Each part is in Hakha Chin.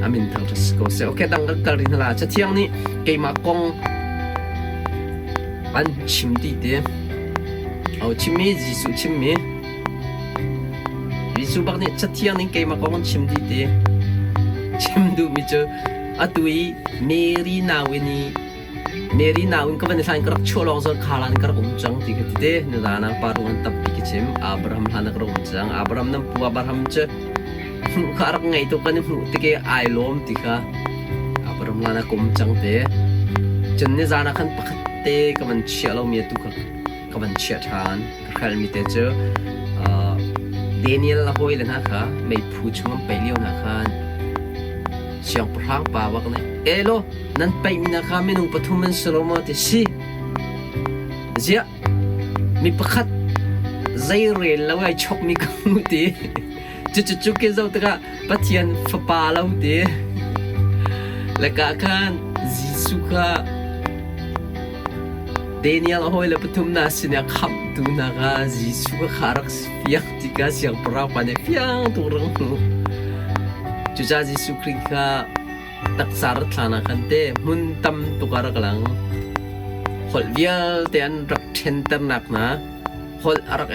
A min thangṭhat si ko seh. Okay, dang kan kal rih hna la. Cathiang nih keimah kong an chim ti te. Au chimmi Jesuh chimmi. Jesuh bak nih Cathiang ning keimah kong an chim ti te. Chim duhmi cu atu i Mary nau in i Mary nau in ka van i hlan ka rak chuah lawng zawn kha lan ka rak um cang ti kha ti te. Nizan ah pa rung an tampi ka chim. Abraham hlan ah ka rak um cang. Abraham nan pu Abraham cu hmuh kha a rak ngei tuk kan i hmuh tik i ai lawm ti kha Abraham hlan ah ka um cang te. Cun nizan ah khan pakhat te ka van chiah lomi atu kha ka van chiah ṭhan. Ka hrelhmi te cu Daniel a hawile hna kha meiphu chung an paih lio hna khan siangpahrang pa bak nih elaw nan paihmi hna kha minung pathum an si lo maw ti si. Ziah mi pakhat zei rel lo ai chokmi ka hmu ti. Cucu cu ke zoh tikah Pathian fapa lo ti. Le ka khan Jesuh kha Daniel a hawile pathum hna sinah khamhtu hna kha Jesuh kha rak fiak ti kha siangpahrang pa nih fiang tuk rak hmuh. Cucaah Jesuh Khrih kha taksa rat hlan ah khan te hmun tam tuk ah rak lang. Holh vialte an rak ṭhenternak hna, holh a rak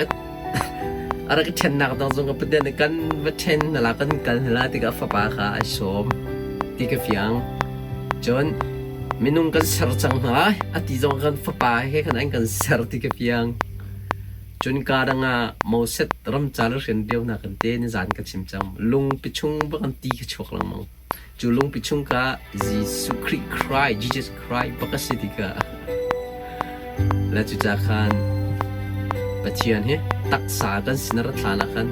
a rak i ṭhennak dang zong ka Pathian nih kan va ṭhen hna la, kan kal hna la tikah fapa kha ai sawm ti ka fiang. Cun minung kan ser cang hna a ti zong kan fapa he khan an kan ser ti ka fiang. Cun kaa dang ah Moses ramcar rian lio hna kan te nizan ka chim cang. Lungpi chung bak an ti ka chuak lengmang. Cu lungpi chung ka Jesuh Khrih Christ, Jesus Christ bak a si ti ka le cuca khan Pathian hi taksa kan sin a rat hlan ah khan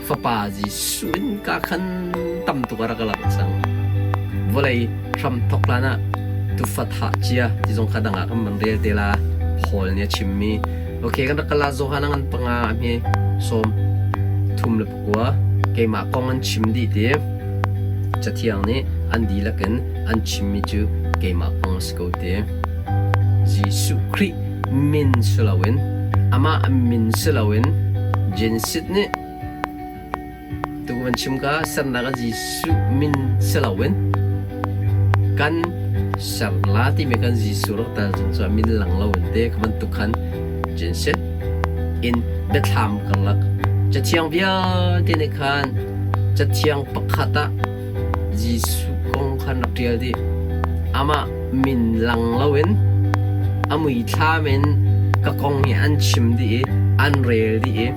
Fapa Jesuh in ka khan tam tuk a rak lang cang. Vawlei hram thok hlan ah tufa thah cia ti zong kha dang ah kan van rel te la. Paul nih a chimmi. Okay, kan rak kal la Johan ngan panga a hme 34 keimah kong an chim dih ti. Cathiang nih an dihlak in an chimmi cu keimah kong a si ko ti. Jesuh Khrih min si loin amah min si loin Genesis nih tu van chim ka sernak ah Jesuh min si loin kan ser la timi kan Jesuh rak tal zong cu a min lang loin te kha bantuk khan Genesis in biathlam karlak cathiang vialte nih khan cathiang pakhat ah Jesuh kong khan rak ṭial dih. Amah min lang loin a muithlam in ka kong hi an chim dih i an rel dih i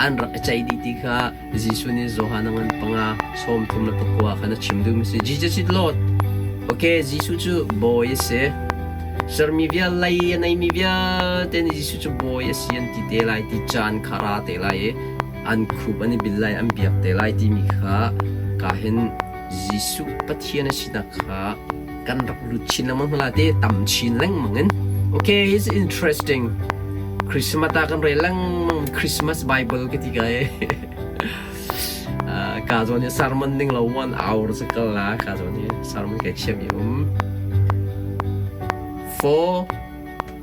an rak i ceih dih ti kha Jesuh nih Johan a ngan panga 39 khan a chim duhmi si. Jesus is Lord. Okay, Jesuh cu bawi a si. Sermi vial lei a neimi vialte nih Jesuh cu bawi a si an ti te lai ti caan kha ra te lai i an khup an i bil lai an biak te lai timi kha ka hin Jesuh Pathian a sinak kha kan rak lut chin lengmang hna te tam chin lengmang in. Okay, it's interesting. Christmas ah kan rel lengmang Christmas Bible ka ti ka e. Ka zawn hi sermon ding lo one hour sa kal la ka zawn hi sermon kai chiam i um. For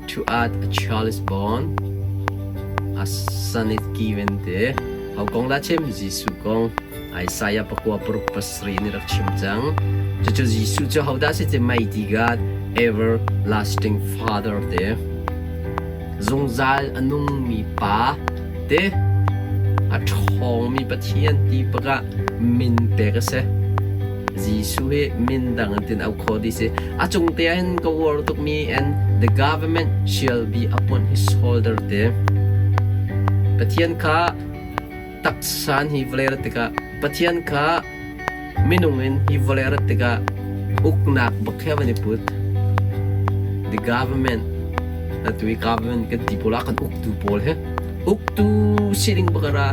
to us a child is born, a son is given te. Ho kong dah chim? Jesuh kong. Isaiah pakua paruk pasarih nih rak chim cang. Cucu Jesuh cu hodah si ti Mighty God, Everlasting Father te. Zungzal a nungmi Pa te. A ṭhawngmi Pathian ti pakah min pek a si. Jesuh hi min dang in tin au kho dih si. A cung te ah hin ka uar tukmi and the government shall be upon his shoulder te. Pathian kha taksa in hi vawlei rat tikah Pathian kha minung in hi vawlei rat tikah uknak bak he van i put. The government atu i government kan ti pawl ah kan uktu pawl he uktu sining bak a ra.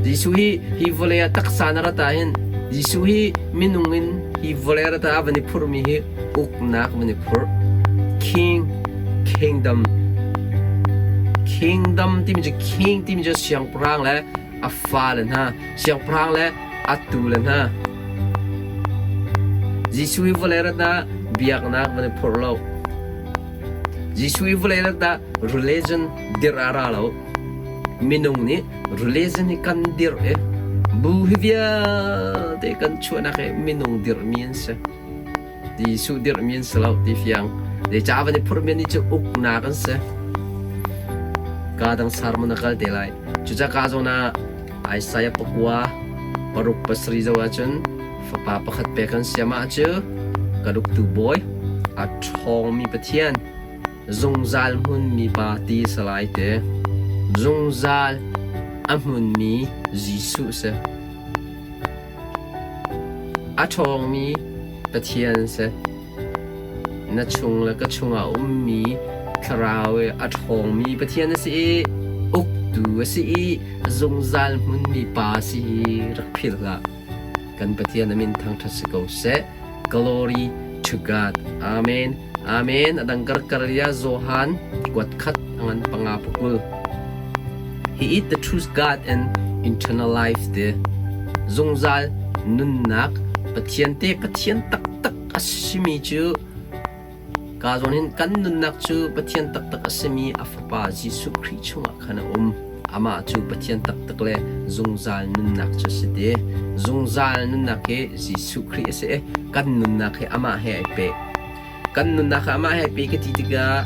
Jesuh hi hi vawlei ah taksa na rat ahhin Jesuh hi minung in hi vawlei rat ah a van i phurhmi hi uknak van i phurh. King, kingdom. Kingdom timi cu king timi cu siangpahrang le a fale hna, siangpahrang le a tule hna. Jesuh hi vawlei rat ah biaknak van i phurh lo. Jesuh hi vawlei rat ah religion dirh ah ra lo. Minung nih religion hi kan dirh i Bu hi vialte kan chuahnak hi minung dirhmi an si. Jesuh dirhmi an si lo ti fiang. Zeicah van i phurhmi nih cu uknak an si. Ka dang sermon a kal te lai. Cucaah ka zawn ah Isaiah pakua paruk pasarih zoh ahcun fapa pakhat pek an si. Amah cu ka uktu bawi, a ṭhawngmi Pathian, zungzal hmunmi pa ti a si lai ti. Zungzal a hmunmi Jesuh si. A ṭhawngmi Pathian si. Na chung le ka chungah a ummi thlarau i a ṭhawngmi Pathian a si i uktu a si i zungzal hmunmi Pa a si hi rak philh hlah. Kan Pathian a min thangṭhat si ko seh. Glory to God. Amen. Amen. A dang karkaria Johan kuat khat angan panga pakul. He is the true God and eternal life te zungzal nunnak Pathian te Pathian taktak a simi cu ka zawn hin kan nunnak cu Pathian taktak a simi a Fapa Jesuh Khrih chungah khan a um. Amah cu Pathian taktak le zungzal nunnak cu a si te. Zungzal nunnak hi Jesuh Khrih a si i kan nunnak hi amah he ai peh. Kan nunnak ah amah he ai peh ka ti tikah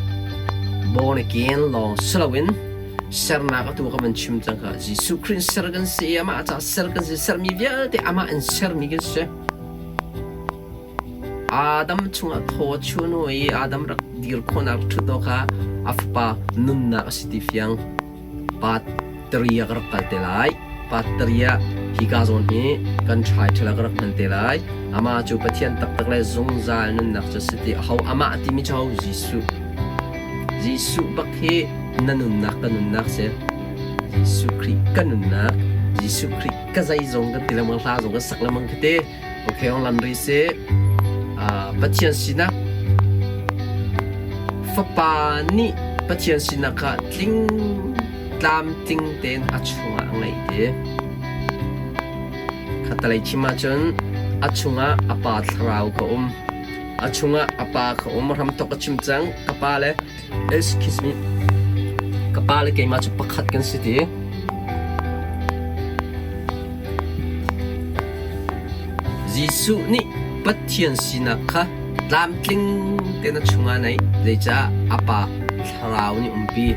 born again lawng si loin sernak atu ka van chim cang kha Jesuh Khrih in ser kan si i amah caah ser kan si sermi vialte amah in sermi kan si. Adam chungah thaw a chuah hnu i Adam rak dir khawhnak rak ṭhut awk kha a fapa nunnak a si ti fiang. Patria ka rak kal te lai. Patria hika zawn hi kan ṭhai ṭhal ka rak hman te lai. Amah cu Pathian taktak le zungzal nunnak cu a si ti. Aho amah timi cu ho? Jesuh. Jesuh bak hi na nunnak ka nunnak si. Jesuh Khrih ka nunnak. Jesuh Khrih ka zeizong kan ti lengmang hla zong kan sak lengmang khi ti. Okay, ong lam ri si. Pathian sinak Fapa nih Pathian sinak kha tling tlamtling tein a chungah a ngeih ti. Khatalei chim ahcun a chungah a pa thlarau ka um. A chungah a pa ka um. Hramthok a chim cang. Ka pa le Excuse me. Ka pa le keimah cu pakhat kan si ti. Jesuh nih Pathian sinak kha tlamtling tein a chungah a neih. Zeicah a Pa Thlarau nih umpi.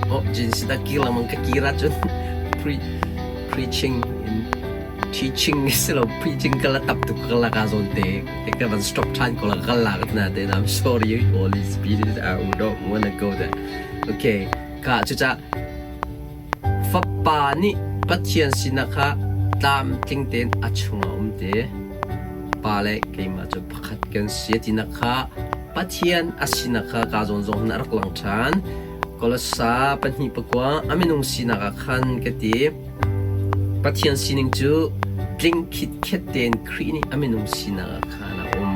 Oh, jinsi dah kir lengmang ka kir ahcun pre preaching in teaching si lo preaching ka la tap tuk ka la ka zawn te ka van stop than ko la ka la ka na te I'm sorry Holy Spirit I don't wanna go there okay ka cuca Fapa nih Pathian sinak kha tlamtling tein a chungah a um te. Pa le keimah cu pakhat kan si tinak kha Pathian a sinak kha ka zawn zong hin a rak lang ṭhan. Kolosa pahnih pakua a minung sinak ah khan ka ti. Pathian sining cu tling khitkhet tein Khrih nih a minung sinak ah khan a um.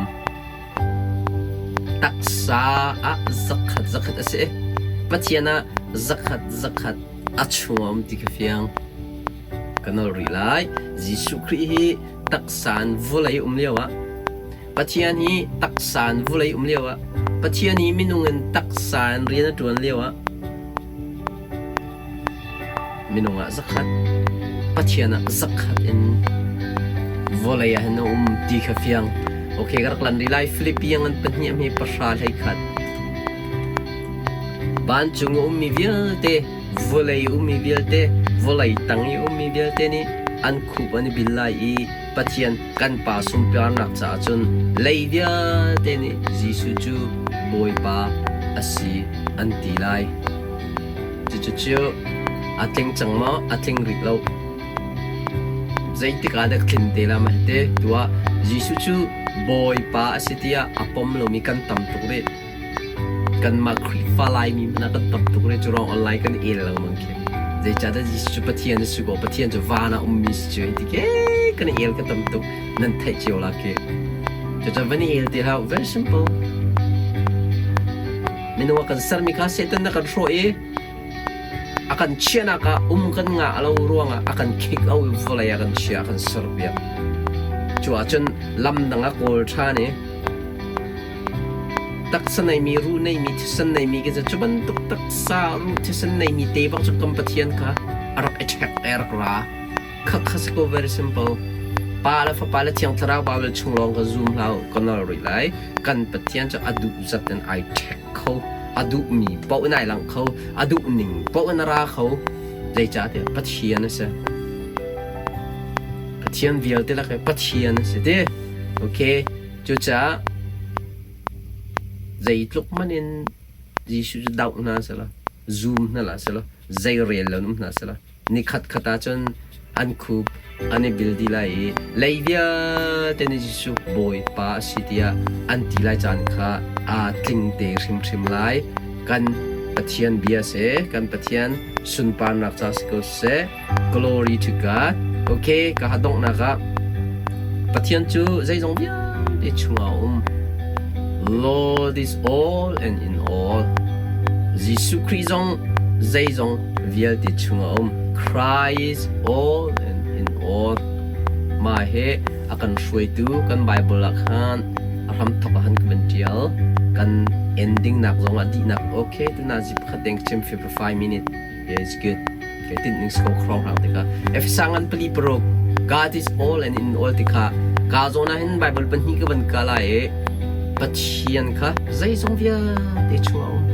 Taksa ah zakhat zakhat a si. Pathian ah zakhat zakhat a chung a um ti kha fiang. Ka nol rih lai. Jesuh Khrih hi taksa in vawlei um lio ah Pathian hi taksa in vawlei um lio ah Pathian hi minung in taksa in rian a ṭuan lio ah Minung ah zakhat, Pathian ah zakhat in vawlei ah hin a um ti kha fiang. Okay, ka rak lan rih lai. Philippi an pahnih hme pahra hlei khat. Vancung a ummi vialte, vawlei ummi vialte, vawlei tang i ummi vialte nih an khup an i bil lai i Pathian kan Pa sunparnak caah cun lei vialte nih Jesuh cu Bawipa a si an ti lai. Cucu a tling cang maw? A tling rih lo. Zeitik ah dah tlin te lai ma te tuah Jesuh cu Bawipa a si tiah a pom lomi kan tam tuk rih. Kanmah Khrihfa Laimi hmanh ah kan tam tuk rih. Cu ruang online kan el lengmang khi. Zeicahtiah Jesuh cu Pathian a si ko. Pathian cu van ah ummi si cu hei ti ke kan el ka tam tuk. Nan theih cio la khi. Cucu van i el ti hlah. Very simple. Minung a kan sermi kha Satan a kan hrawh i a kan chiahnak ah um kan ngah lo ruangah a kan khik o i vawlei a kan chia a kan serpiak. Cu ahcun lam dang a kawl ṭhan i Taksa neimi, ruh neimi, thisen neimi khi cu bantuk taksa, ruh, thisen neimi te bak cu kan Pathian kha a rak i ṭhek i a rak ra. Kha kha si ko very simple. Pa le Fapa le Thiang Thlarau Bible chung lawng ka zum hlah u, ka nol rih lai. Kan Pathian cu a duh zat in ai ṭhek kho, a duhmi paoh in ai langh kho, a duh ning paoh in a ra kho. Zeicahtiah Pathian a si. Pathian vialte lak i Pathian a si ti. Okay, cucaah zeitluk hmanh in Jesuh cu doh hna selaw, zum hna hlah selaw, zei rel lo in um hna selaw, nikhat khat ahcun an khup an i bil dih lai i lei vialte nih Jesuh Bawipa a si tiah an ti lai caan kha aa tling te hrimhrim lai. Kan Pathian bia si, kan Pathian sunparnak ca si ko seh. Glory to God. Okay, ka donghnak ah Pathian cu zeizong vialte chungah a um. Lord is all and in all. Jesuh Khrih zong zeizong vialte chungah a um. Christ all and in all. Mah hi a kan hruaitu kan Bible ah khan a hramthok ah han ka van ṭial. Kan ending nak zong ah dihnak okay tuna zi pakhat deng chim 55 minute. Yeah, it's good. Kai tinh ning sko khrong rang tikha Efesa ngan pali paruk God is all and in all tikha ka zawn ah hin Bible pahnih ka van ka lai i Pathian kha zeizong vialte chung a um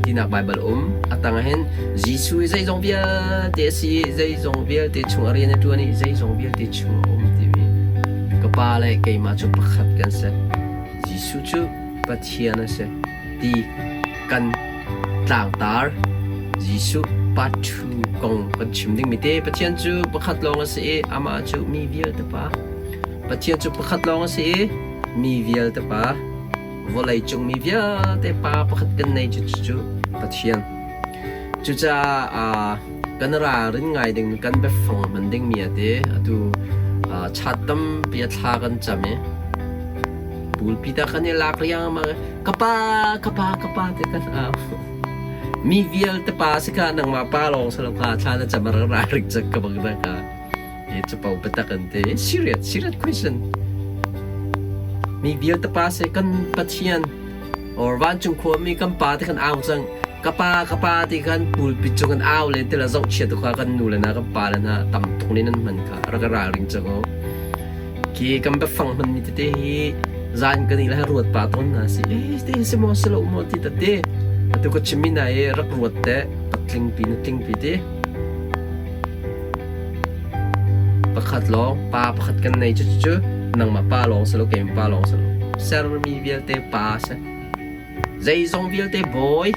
tinak Bible um atang ah hin Jesuh i zeizong vialte a si i zeizong vialte chung a rian a ṭuan i zeizong vialte chung a um timi ka pa le keimah cu pakhat kan si Jesuh cu Pathian a si ti kan tlangtar Jesuh part 2 kong kan chim dingmi te Pathian cu pakhat lawng a si i amah cu mi vialte pa Pathian cu pakhat lawng a si i mi vialte pa vawlei cung mi vialte pa pakhat kan nei cu cu Pathian cucaah kan ralrin ngai ding kan biafang hman dingmi a ti atu chat tampi a thla kan cam i Pulpi ta kan i lak riangmang i ka pa ka pa ka pa ti kan au. Mi vialte pa si kha nangmah pa lawng si lo kha thla na cam rak ra rik cak ka bang na ka. E capo biatak an ti. Serious serious question. Mi vialte pa si kan Pathian or vancung khuami kan pa ti kan au cang. Ka pa ka pa ti kan pulpit cung kan au len ti la zohchia tu kha kan nu le na kan pa le na tam tuk nin an hman kha rak ralring cang o. Khi kan biafang hmanmi tete hi zan kan i le ruat pah tawn hna si. Eh, te si maw si lo maw ti tete. Atu ka chimmi na i rak ruat te patling pi na tling pi ti. Pakhat lawng pa pakhat kan nei cu cu nangmah pa lawng si lo keimah pa lawng si lo. Sermi vialte pa si. Zeizong vialte bawi,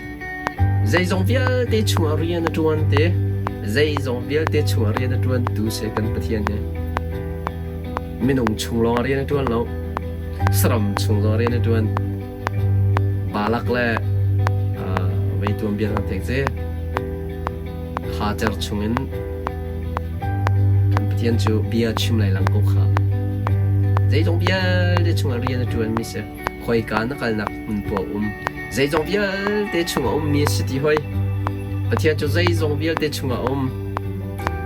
zeizong vialte chungah rian a ṭuan te, zeizong vialte chungah rian a ṭuantu si kan Pathian hi. Minung chung lawng rian a ṭuan lo, saram chung zong rian a ṭuan. Balak le uh, vei tuanbia hna thek ci, Hacer chungin kan Pathian cu bia chim lai lang ko kha. Zeizong vialte chungah rian a ṭuanmi si. Khoika na kalnak hmun poah um. Zeizong vialte chungah ummi a si ti hoi. Pathian cu zeizong vialte chungah a um.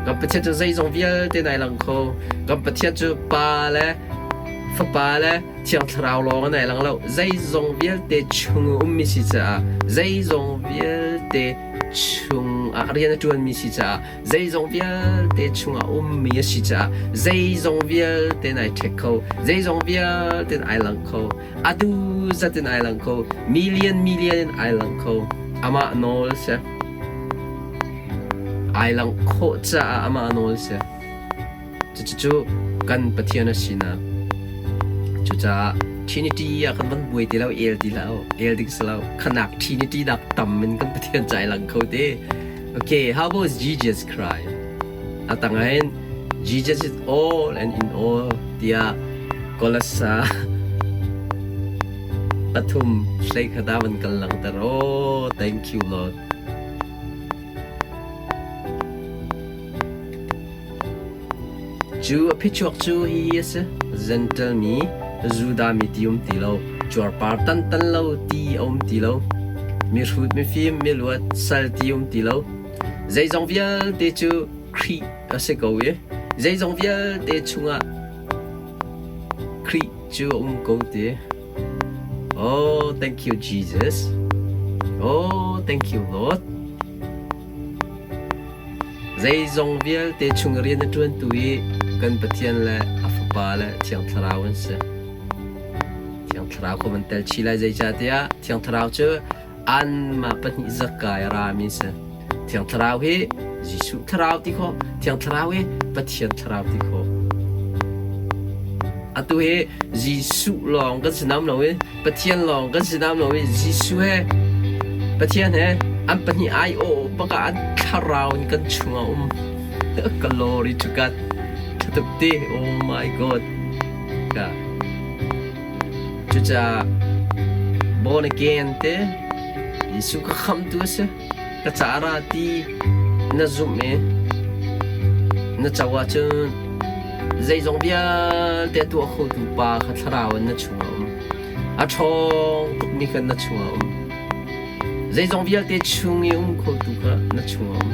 Kan Pathian cu zeizong vialte nai lang kho. Kan Pathian cu Pa le Fapa le Thiang Thlarau lawng nai lang lo. Zeizong vialte chung a ummi si caah zeizong vialte chungah rian a ṭuanmi si caah zeizong vialte chungah ummi a si caah zeizong vialte in ai ṭhek kho zeizong vialte in ai lang kho a du zat in ai lang kho million million in ai lang kho amah nawl si ai lang khawh caah amah nawl si Cucu kan Pathian a sinak. Cucaah Trinity ah kan van buai ti lo, el ti lo, el ding si lo. Khanak Trinity nak tam in kan Pathian ca i lang kho te. Okay, how about Jesus Christ? A tangah Jesus is all and in all tiah Kolasa pathum hlei khata van kal langter. Oh, thank you Lord. Cu a phichuak cu hihi a si: Jentail mi, Judah mi ti um ti lo, cuarpar tantan lo ti a um ti lo, mihrut mifim miluat sal ti um ti lo. Zeizong vialte cu Khrih a si ko i zeizong vialte chungah Khrih. cu a um ko ti. Oh, thank you Jesus. Oh, thank you Lord. Zeizong vialte chung rian a ṭuantu i kan Pathian le a Fapa le Thiang Thlarau an si. Thiang Thlarau kha van tel chih lai zeicahtiah Thiang Thlarau cu anmah pahnih zakai a rami a si. Thiang Thlarau hi Jesuh Thlarau ti khawh, Thiang Thlarau hi Pathian Thlarau ti khawh. Atu hi Jesuh lawng kan si nam lo i Pathian lawng kan si nam lo i Jesuh he Pathian he an pahnih ai aw bak ah an thlarau in kan chungah um. Glory to God. Ṭha ti. Oh my God. Ka. Cucaah born again te Jesuh ka khamtu a si. Ka ca ra ti na zumh i na co ahcun zeizong vialte tuah khotu Pa kha thlarau in na chungah um. A ṭhawng tukmi kha na chungah um. Zeizong vialte chung i um khotu kha na chungah um.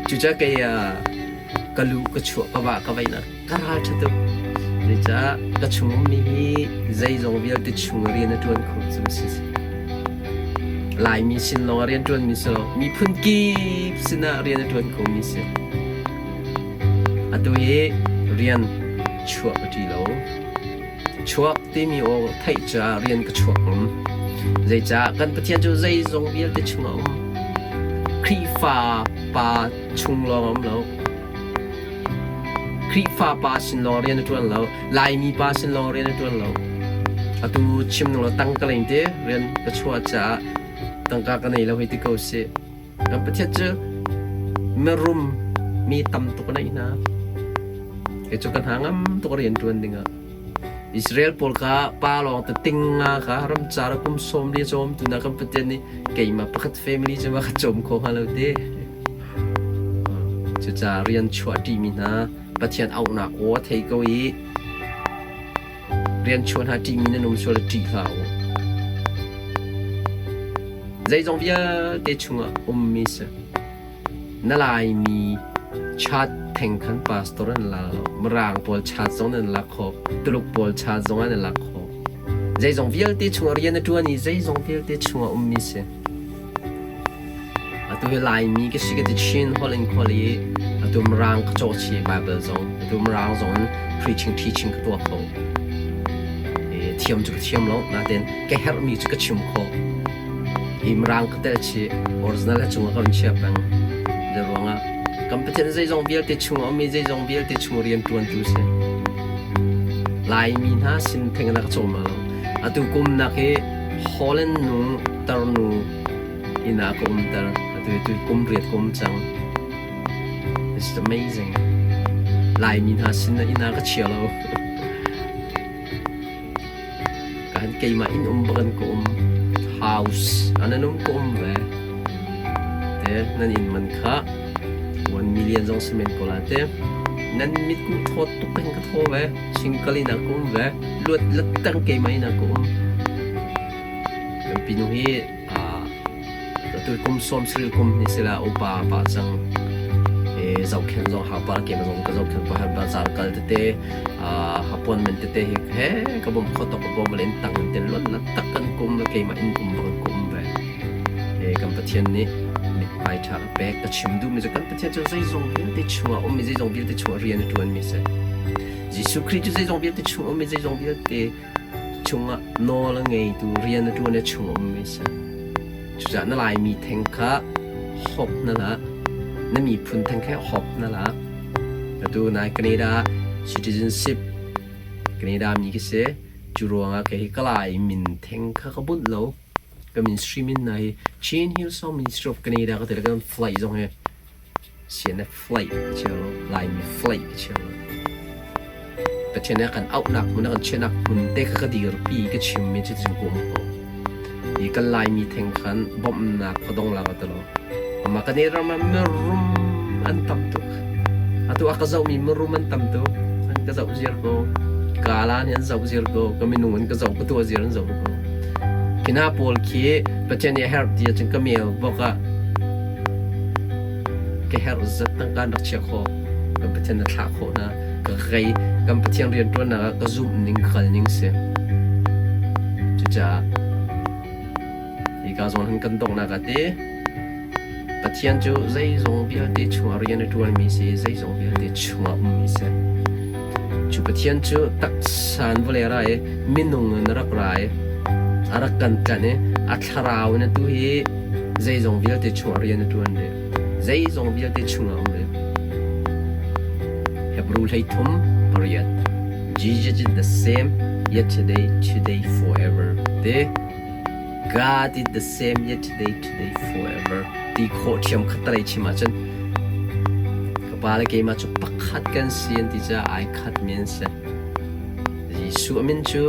Cucaah kei ka lu ka chuah ka vah ka veihnak ka ral ṭha tuk. Zeicah ka chung ummi hi zeizong vialte chung rian a ṭuan kho cu si. Laimi sin lawng ah rian ṭuanmi si lo, miphun kip sinah rian a ṭuan khomi si. Atu hi rian chuah ka ṭi lo. Chuak timi aw theih caah rian ka chuak ngam. Zeicah kan Pathian cu zeizong vialte chungah a um. Khrihfa pa chung lawng a um lo. Khrihfa pa sin lawng rian a ṭuan lo. Laimi pa sin lawng rian a ṭuan lo. Atu chim ning law tangka lei te rian ka chuah caah tangka ka nei lo hei ti ko sih. Kan Pathian cu mirum mi tam tuk a neih hna. Kei cu ka hna ngam tuk rian ṭuan dingah. Israel pawl kha pa lawng te ting nga kha ramcar kum sawm li cawm tu na kan Pathian nih keimah pakhat family cu ma ka cawm kho hnga lo te. Cucaah rian chuah ṭimi hna Pathian auhnak aw a thei ko i rian chuah hna ṭihmi nan um sual ṭih hlah u. Zeizong vialte chungah ummi si. Na Laimi chat theng khan pastor an la lo. Mirang pawl chat zong nan lak khawh. Tuluk pawl chat zong an lak khawh. Zeizong vialte chungah rian a ṭuan i zeizong vialte chungah ummi si. Atu hi Laimi ka si ka ti Chin holh in khual i atu Mirang ka cawh chih Bible zong atu Mirang zong in preaching teaching ka tuah kho. E, thiam cu ka thiam lo nain ka herhmi cu ka chim khawh. Hi Mirang ka tel chih original a cungah ka run chia peng. Zei ruangah kan Pathian zeizong vialte chungah ummi zeizong vialte chung rian ṭuantu si. Laimi hna sin theng na ka cawm lo. Atu kum nak hi Holland nu tarnu inn ah ka umter. Atu tu kum riat ka um cang. This is amazing. Laimi hna sin inn ah ka chia lo. Kan keimah inn um bak in ka um. House anan um ka um ve. Te nan inn man kha 1 million zong si men ko la te. Nan mit ku thawt tuk in ka thaw ve. Single in ah ka um ve. Luat lat tang keimah inn ah ka um. Kan pinu hi atu kum sawm sarih kum ni sila upa pa cang e zohkhenh zong hau par kem zong ka zohkhenh pa har bazar kal tete hapuan men tete hi he ka bom kho tok ka bom len tang te lon la tak kan kum la keimah in um bang kum ve e kan Pathian nih mithmai tha ka pek ka chim duh mi cu kan Pathian cu zeizong vialte chungah um mi zeizong vialte chungah rian a tuan mi si Jesuh Khrih cu zeizong vialte chung um mi zeizong vialte chungah nawl a ngeitu rian a ṭuan i chung a ummi a si. Cucaah na Laimi theng kha hawp hna hlah. Na miphun theng kha hawp hna hlah. Atu nai Canada citizenship Canada mi ka si. Cu ruangah kei hi ka Lai min theng kha ka bunh lo. Ka ministry min hna hi Chin Hillsong Ministry of Canada ka ti le kan flight zong hi CNF flight ka chia lo. Laimi flight ka chia lo. Pathian nih a kan auhnak hmun a kan chiahnak hmun te kha ka dirpi ka chimmi cu cu ka um ko. Hi kan Laimi theng khan bawmhnak ka dong la ka ti lo. Amah kan i ram ah mirum an tam tuk. Atu a ka zohmi mirum an tam tuk. An ka zoh ziar ko. Kala nih an zoh ziar ko. Ka minung an ka zoh ka tuah ziar an zoh ko. Khi hna pawl khi Pathian nih a herh ti ahcun ka mail box ah ka herh zat tangka an rak chiah khawh. Kan Pathian na thlah khawh hna. Ka kei kan Pathian rianṭuannak ah ka zumh ning ka kal ning si. Cucaah hika zawn hin kan donghnak ah ti Pathian cu zeizong vialte chungah rian a ṭuanmi si, zeizong vialte chungah ummi si. Cu Pathian cu taksa in vawlei a ra i minung in a rak ra i a rak kan tlanh i a thlarau in atu hi zeizong vialte chungah rian a ṭuan rih. Zeizong vialte chungah um rih. Hebrew 33:8 Jesus is the same yesterday, today, forever. Te God is the same yesterday, today, forever. Ti khawh ṭhiam kha talei chim ahcun ka pa le keimah cu pakhat kan si an ti caah ai khat mi an si. Jesuh min cu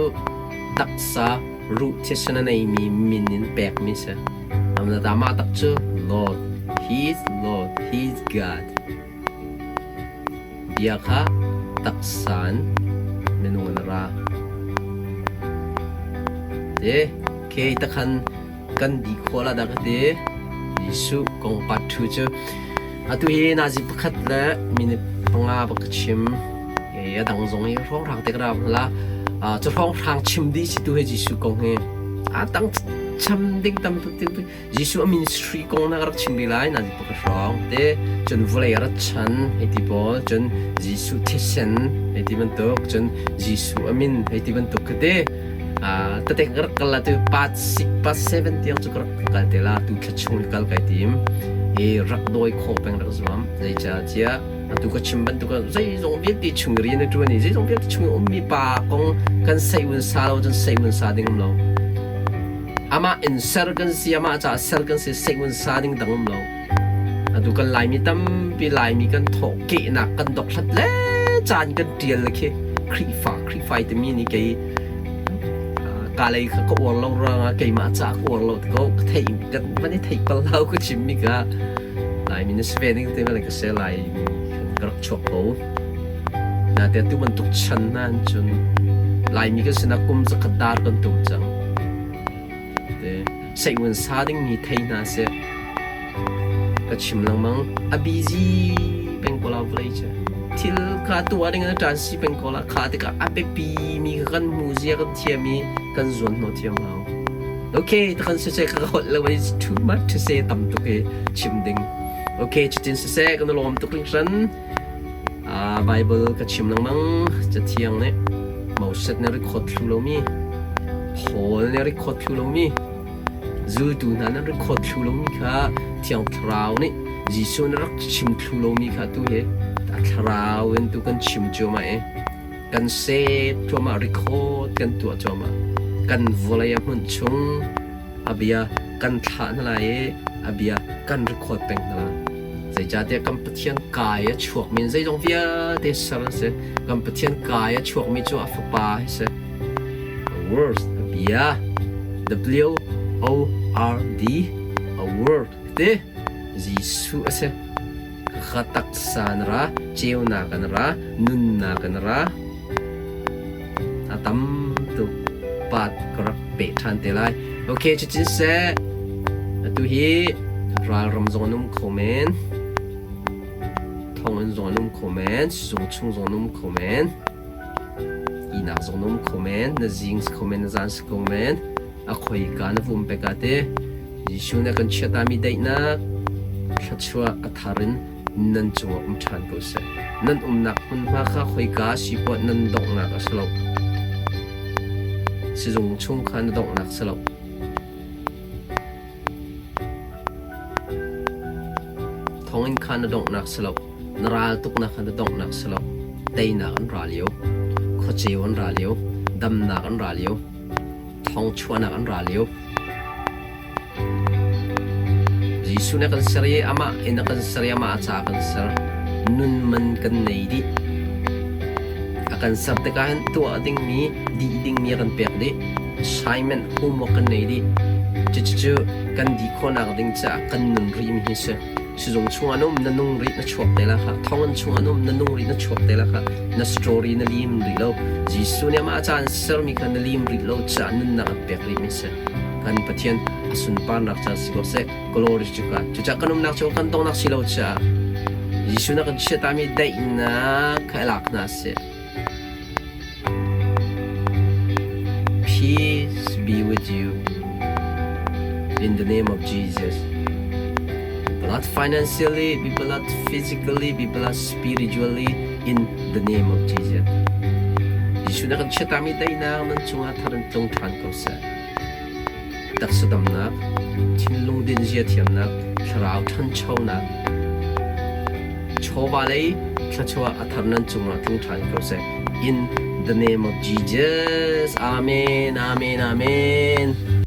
taksa ruh thisen a neimi min in pekmi si. Amah tak cu Lord, He is Lord, He is God. Bia kha taksa in minung in a ra. Te ke takhan kan di khawh la dah ka ti. Jesuh kong part 2 cu atu hi nazi pakhat le minute panga bak ka chim. E a dang zong hi hrawnghrang te ka ra la. Cu hrawnghrang chim dih si tu hi Jesuh kong hi. A tang cham ding tam tuk Jesuh a ministry kong na ka rak chim rih lai nazi pakhat hrawng te cun vawlei a rat chan hei ti pawl cun Jesuh thisen hei ti bantuk cun Jesuh a min hei ti bantuk kha te tete ka rak kal la tu part 6 part 7 tiang cu ka rak kal te la tu thla chung kal kai tim i rak dawi khawh peng rak zuam zeicahtiah atu ka chim bantuk zeizong vialte chung rian a ṭuan i zeizong vialte chung i ummi pa kong kan sei un sa lo cun sei un sa ding um lo Amah in ser kan si, amah caah ser kan si, seihmun sa ding dang um lo. Atu kan Laimi tampi Laimi kan thawh kehnak kan dokhlat le caan kan ṭial le khi Khrihfa Khrihfa i timi nih kei ka lei kha ka uar lo ruangah keimah caah ka uar lo ko ka theih kan van i theih pal lo ka chimmi ka Laimi na si ve ning te ka se Laimi kan ka rak chuak ko. Naite tu bantuk chan hna in cun Laimi kan sinah kum zakhat dar kan tum cang. Te seihmun sa dingmi thei hna seh. Ka chim lengmang. A busy peng ko la vawlei cu. Thil kha tuah ding in a ṭan si peng ko la. Kha tikah a biapi mi kha kan hmu zia kan thiam i kan zuan hnawh thiam hau. Okay, ta kan siseh ka holh lo it's too much to say tam tuk i chim ding. Okay, cutin siseh kan lawm tuk hringhran. Baibal ka chim lengmang. Cathiang nih Moses nih a record thlu lomi, Paul nih a record thlu lomi, zultu hna nih an record thlu lomi kha Thiang Thlarau nih Jesuh nih a rak chim thlu lomi kha tu hi a thlarau in tu kan chim cuahmah i kan save cuahmah, record kan tuah cuahmah. Kan vawlei a hmunh chung a bia kan thlah hna lai i a bia kan record peng hna lai. Zeicahtiah kan Pathian kai a chuakmi in zeizong vialte ser an si. Kan Pathian kai a chuakmi cu a Fapa hi si. A words, a bia, W O R D, a word ti Jesuh a si. Ka taksa na ra, ceunak an ra, nunnak an ra. A tam tuk pat ka rak peh ṭhan te lai. Ok, cutin seh. Atu hi ralram zong an um kho men. Thonginn zong an um kho men. Sizung chung zong an um kho men. Ihnak zong an um kho men. Na zing si kho men, na zan si kho men. A khoika na vum pek ah te Jesuh nih a kan chiatami daihnak thluachuah a thar in nan cungah um ṭhan ko seh. Nan umnak hmunhma kha khoika a si poah nan donghnak a si lo. Sizung chung kha na donghnak si lo. Thonginn kha na donghnak si lo. Na ral tuknak kha na donghnak si lo. Teinak an ra lio. Khuaceu an ra lio. Damnak an ra lio. Thawngchuahnak an ra lio. Jesuh nih a kan ser i amah in a kan ser i amah a ca a kan ser. Nun man kan nei dih. A kan ser tikah hin tuah dingmi, dih dingmi a kan pek dih. Assignment, homework kan nei dih. Cucu kan dih khawhnak ding caah kan nun rihmi hi si. Sizung chungah na um, na nung rih, na chuak te la kha. Thonginn chungah na um, na nung rih, na chuak te la kha. Na story na lim rih lo. Jesuh nih amah ca an sermi kha na lim rih lo caah nunnak an pek rihmi si. Kan Pathian a sunparnak ca si ko seh. Glory to God. Cucaah kan umnak cu kan tongnak si lo caah. Jesuh na kan chiatami daihnak kha i lak hna seh. Peace be with you. In the name of Jesus. Be blessed financially, be blessed physically, be blessed spiritually in the name of Jesus. Jesuh na kan chiatami daihnak nan cungah thar in tlung ṭhan ko seh. Taksa damnak, thinlung dinzia thiamnak, thlarau ṭhanchonak, chawva lei thluachuah a thar nan cungah tlung ṭhan ko seh. In the name of Jesus. Amen. Amen. Amen.